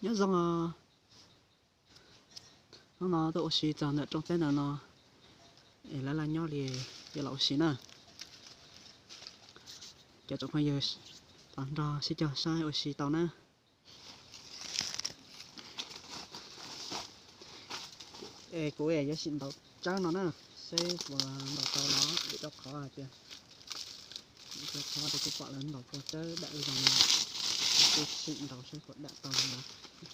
Nyob zoo, hnub no tuaj ua si txog ntawm rooj teb ntawm no es lawv laj nyob li, yuav los ua si na. Cov tsoom phooj ywg los nrog sib cog saib ua si tau na. Es kuv yuav sim ntaus tsawb no na, seb puas ntaus tau los vim rau qhov hais tias, vim rau qhov tias kuv pom lawv ntaus kua tsawb dam ib zaug no, kuv sim ntaus seb puas dam tau no. Yooj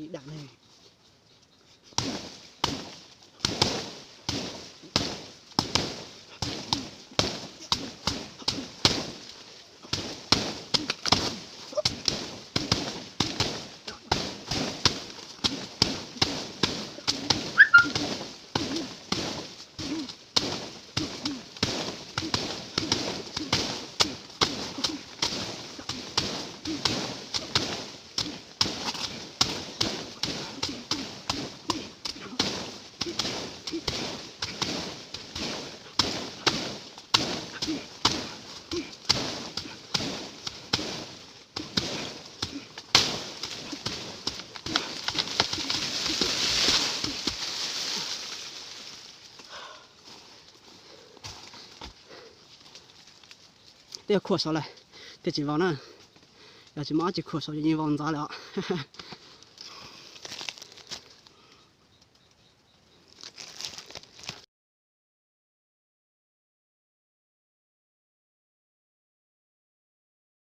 yim dam ne. Twb yog khuam saud lawm thiaj tsis vau na. Yog tsis muaj dab tsi khuam saud ces yeej vau ntxov lawm os.